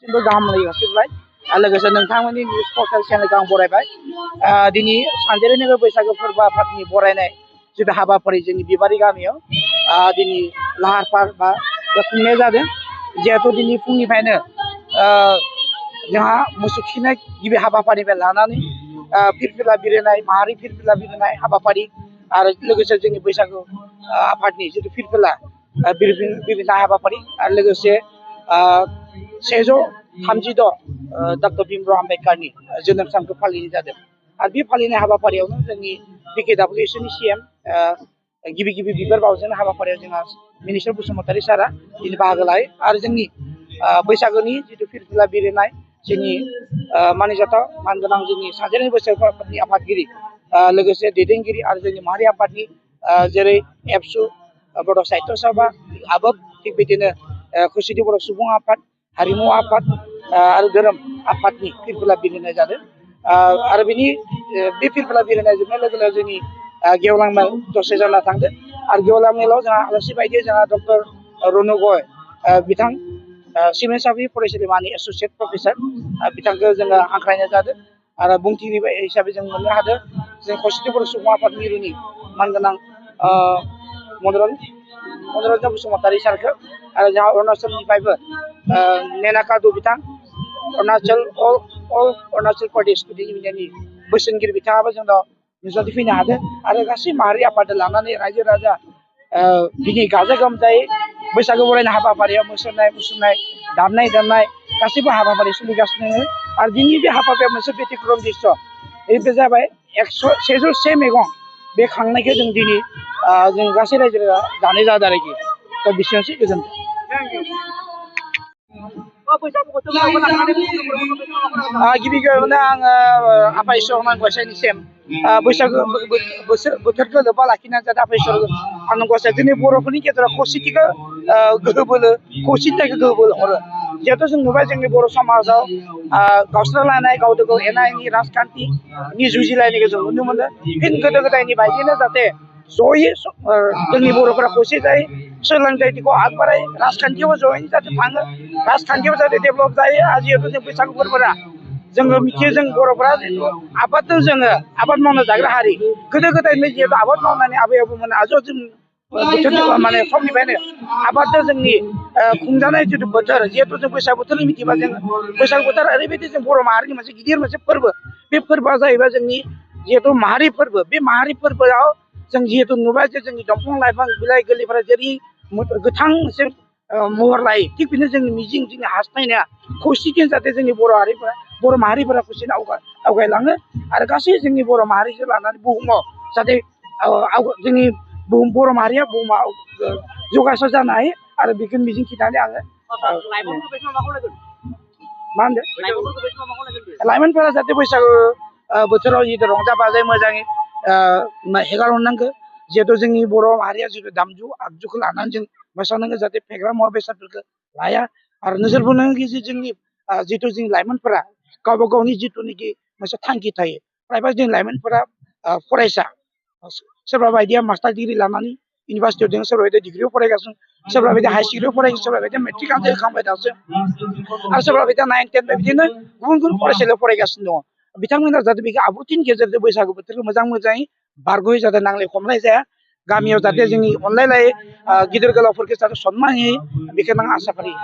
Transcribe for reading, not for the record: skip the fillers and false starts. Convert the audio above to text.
जोंबो गाहाम मोनलायगासिनोलाय लोगोसे नोंथांमोननि निउस पर्टेल चेनेलखौ आं बरायबाय दिनै सानजेर नोगोर बैसागो फोरबो आफादनि बरायनाय जिथु हाबाफारि जोंनि बिबारि गामियाव दिनै लाहार फाहार बा खुंनाय जादों जिहेथु दिनै फुंनिफ्रायनो जोंहा मोसौ थुखैनाय गिबि हाबाफारिनिफ्राय लानानै फिरफिला बिरहोनाय माहारि फिरफिला बिरहोनाय हाबाफारि आरो लोगोसे जोंनि बैसागु आफादनि जिथु फिरफिला बिरहोनाय हाबाफारि आरो लोगोसे 136 डक्टर भीमराव आम्बेडकारनि जोनोम सानखौ फालिनाय जादों आरो बे फालिनाय हाबाफारियावनो जोंनि BKWSनि CM गिबि गिबि बिबार बावजेननाय हाबाफारियाव जोंहा मिनिस्टार बसुमतारी सारा दिनै बाहागो लायो आरो जोंनि बैसागोनि जिथु फिरफिला बिरहोनाय जोंनि मानिजाथाव मानगोनां जोंनि सानजेर बैसागु आफादनि आफादगिरि लोगोसे दैदेनगिरि आरो जोंनि माहारि आफादनि जेरै एबसु बड' साहित्य सभा आबोब थिग बिदिनो खौसेथि बर' सुबुं आफाद हारिमु आफाद आरो धोरोम आफादनि फिरफिला बिरहोनाय जादों आरो बिनि बे फिरफिला बिरहोनाय जोबनाय लोगो लोगो जोंनि गेवलां मेल दसे जाना थांदों आरो गेवलां मेलाव जोंहा आलासि बायदि जोंहा डक्टर रनु गय बिथां सिमेन्ट साफ्रि फरायसालिमानि एस'सियेट प्रफेसार बिथांखौ जोङो हांख्रायनाय जादों आरो बुंथिगिरि हिसाबै जों मोननो हादों जों खौसेथि बर' सुबुं आफाद मिरुनि मानगोनां मनरन्जन बसुमतारी सारखौ आरो जोंहा अरुणाचलनिफ्रायबो मेनाकादु बिथां अरुणाचल प्रदेश स्टुडेन्ट इउनियननि बोसोनगिरि बिथाङाबो जोंनाव नुजाथिफैनो हादों आरो गासै माहारि आफादजों लानानै रायजो राजा दिनै गाजा गोमजायै बैसागु बरायनाय हाबाफारियाव मोसानाय मुसुरनाय दामनाय देनाय गासैबो हाबाफारि सोलिगासिनो दङ आरो दिनै बे हाबाफारियाव मोनसे बेतिक्रम दृश्य बे जाबाय 101 मैगं बे खांनायखौ जों दिनै जों गासै रायजो राजा जानाय जादों आरोखि दा बेसेबांसै गोजोन्थों गिबि गिबियावनो आङो आफा इसोर गसाइनिसिम बैसागु बोथोरखौ लोब्बा लाखिनानै जाहाथे आफा इसोर आंनो गसाइया जोंनि बर'फोरनि गेजेराव खौसेथिखौ गोहो बोलो खौसेथिखौ गोहो बोलो हरो जिहेथु जों नुबाय जोंनि बर' समाजाव गावस्रालायनाय गावजों गाव एना एनि राजखान्थिनि जुजिलायनायखौ जों नुनो मोनो फिन गोदो गोदायनि बायदिनो जाहाथे जयै जोंनि बर'फोरा खौसे जायो सोलोंथाइखौ आगबाराय राजखान्थियाव जयैनो जाहाथे थाङो राजखान्थियाव जाहाथे डेभेलप जायो आरो जिहेतु जों बैसागु फोरबोआ जोङो मिथियो जों बर'फोरा जिहेतु आबादजों जोङो आबाद मावनो जाग्रा हारि गोदो गोदायनिफ्राय जिहेतु आबाद मावनानै आबै आबौमोन आजौ जों बोथोरनि माने समनिफ्रायनो आबादजों जोंनि खुंजानाय जिथु बोथोर जिहेतु जों बैसागु बोथोरनि मिथिबा जों बैसागु बोथोर ओरैबायदि जों बर' माहारिनि मोनसे गिदिर मोनसे फोरबो बे फोरबोआ जाहैबाय जोंनि जिहेतु माहारि फोरबो बे माहारि फोरबोआव जों जिहेतु नुबाय जे जोंनि दंफां लाइफां बिलाइ गोरलैफोरा जेरै गोथां मोनसे महर लायो थिग बिदिनो जोंनि मिजिं जोंनि हास्थायनाया खौसेथि जाहाथे जोंनि बर' माहारिफोरा खौसेनो आवगायलाङो आरो गासै जोंनि बर' माहारिजों लानानै बुहुमाव जाहाथे जोंनि बर' माहारिया बुहुमाव जौगासार जानो हायो आरो बेखौ मिजिं थिनानै आङो मा होनदों लाइमोनफोरा जाहाथे बैसागु बोथोराव जितु रंजा बाजायै मोजाङै हेगार हरनांगौ जिहेतु जोंनि बर' माहारिया जितु दामजु आगजुखौ लानानै जों मोसानांगौ जाहाथे फेग्रा मुवा बेसादफोरखौ लाया आरो नोजोर बोनांगौ जे जोंनि जितु जोंनि लाइमोनफोरा गावबा गावनि जिथुनाखि मोनसे थांखि थायो फ्रायबा जोंनि लाइमोनफोरा फरायसा सोरबा बायदिया मास्टार डिग्रि लानानै इउनिभार्सिटियाव दङ सोरबा बायदिया डिग्रियाव फरायगासिनो सोरबा बायदिया हाई सेकेन्डारियाव फरायगासिनो सोरबा बायदिया मेट्रिक आनजाद होखांबाय दासो आरो सोरबा बायदिया 9, 10 बिदिनो गुबुन गुबुन फरायसालियाव फरायगासिनो दङ बिथांमोना जाहाथे बेखौ आब्रुथिनि गेजेरजों बैसागु बोथोरखौ मोजाङै बारग'यै जाहाथे नांलाय खमलाय जाया गामियाव जाहाथे जोंनि अनलायलायै गिदिर गोलावफोरखौ जाहाथे सनमान होयो बेखौनो आं आसा फारियो